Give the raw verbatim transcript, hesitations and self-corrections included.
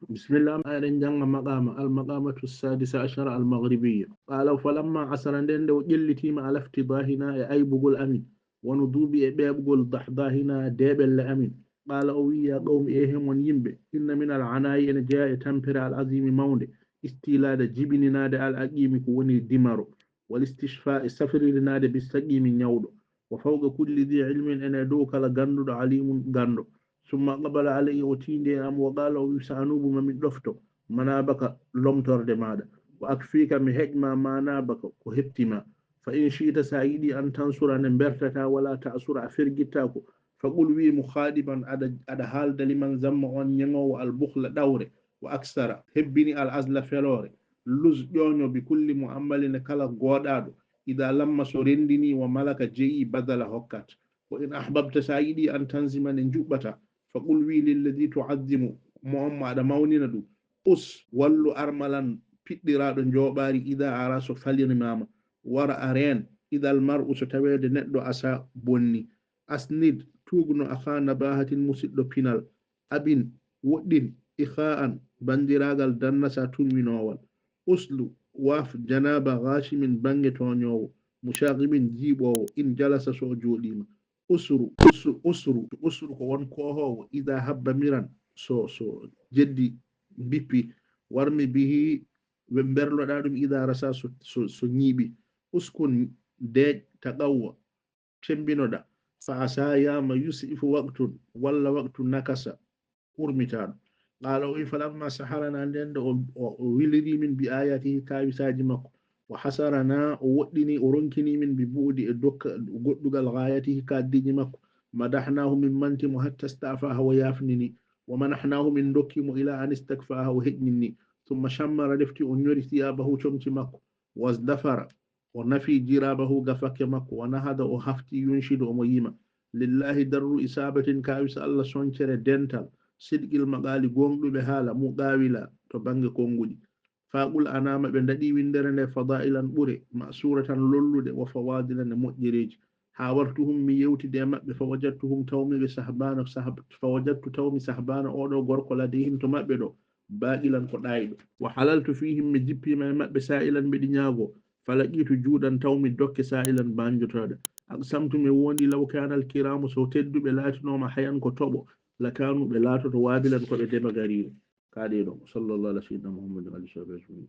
Bismillah, eɗen jannga maqama, al maqamatu sadisa ashara al maghribiya. Qala, falamma asara, nden nde o ƴellitiima ala iftidahinaa e aybugol amin, wa nudubi e ɓeeɓugol dahdahinaa deeɓelle amin. Qala, o wi'i, ya qawmi, e hemon yimɓe, inna min al anayi, ene jeya e tampere al azimi mawnde, istilada jibininaade al aqimi ko woni dimaro, wal istishfa e safririnaade bi saqimi ñawɗo, wa fawqa kulli dhi ilmin ene dow kala gannduɗo alimun ganndo. Summa aqbala alayya o tiindi e am wa qala o wi sa anubu ma min ɗofto manabaka lomtorde maɗa wa akfika mi heƴma manabaka ko heptima fa in shi'ta sa yiɗi an tansura ne bertata wala ta'sura a fergittako fa qul wi mukhadiban aɗa aɗa haalda liman zamma on ñeŋowo al bukhla ɗawre wa aksara hebbini al azla felore luz ƴoño bi kulli muammalin e kala gooɗaɗo ida lamma so rendini wa malaka jeyi badala hokkat wa in ahbabta sa yiɗi an tanzima ne juɓɓata fa qul wi lilladi tuazzimu mo on mo aɗa mawnina ɗum us wallu armalan piɗɗiraɗo joɓari ida ara so falinimama wara a reen idal mar'u so tawede neɗɗo asa bonni asnid tugno akha nabahatin musiɗɗo pinal abin woɗɗin ikha'an bandiragal dannasa tunwinowal uslu waf janaba ghashimin bange toñowo mushaqibin jiɓowo in jalasa so o joɗima usru usru usru usru ko won kohowo ida habba miran so so jeddi bippi warmi bihi ɓe berloɗa ɗum ida rasa so, so, so ñiiɓi uskun deeƴ taqawwa cembinoɗa fa asa yama yusifu waqtun walla waqtu nakasa urmitaɗo qala o wi falamma saharana nden nde o wiliri min bi ayatihi kawisaji makko wa hasarana o woɗɗini o ronkini min bi bu'di e dokka goɗɗugal gayatihi kaddiji makko madahnahu min mantimo hatta stafaha o yafnini wa manahnahu min dokkimo ila an istakfaha o heƴninni thumma shammara defti o ñori thiyabahu comci makko wasdafara o nafi jirabahu gafakke makko wa nahada o hafti yunshidu omo yima lillahi darru isabatin kawisa allah soncere dental sidqil maqali gonɗuɓe haala muqawila to bange konguɗi faqul anama ɓe daɗi windere nde fada'ilan ɓure masuratan lollude wa fawadilan e moƴƴereji hawartuhum mi yewtide e maɓɓe fawajadtuhum tawmi ɓe sahbana sahb fawajadtu tawmi sahbana oɗo gorko ladayhim to maɓɓe ɗo baqilan ko ɗayɗo wa halaltu fihim mi jippima e maɓɓe sa'ilan mbeɗi ñaago falaqitu juuɗan tawmi dokke sa'ilan banjotoɗe aqsamtu mi wondi law kana alkiramu so tedduɓe laatinoma hayan ko toɓo lakanu ɓe laatoto wabilan koɓe dema garire kaɗe ɗo sallallahu ala sayyidina muhammadin ali sahbi ajmain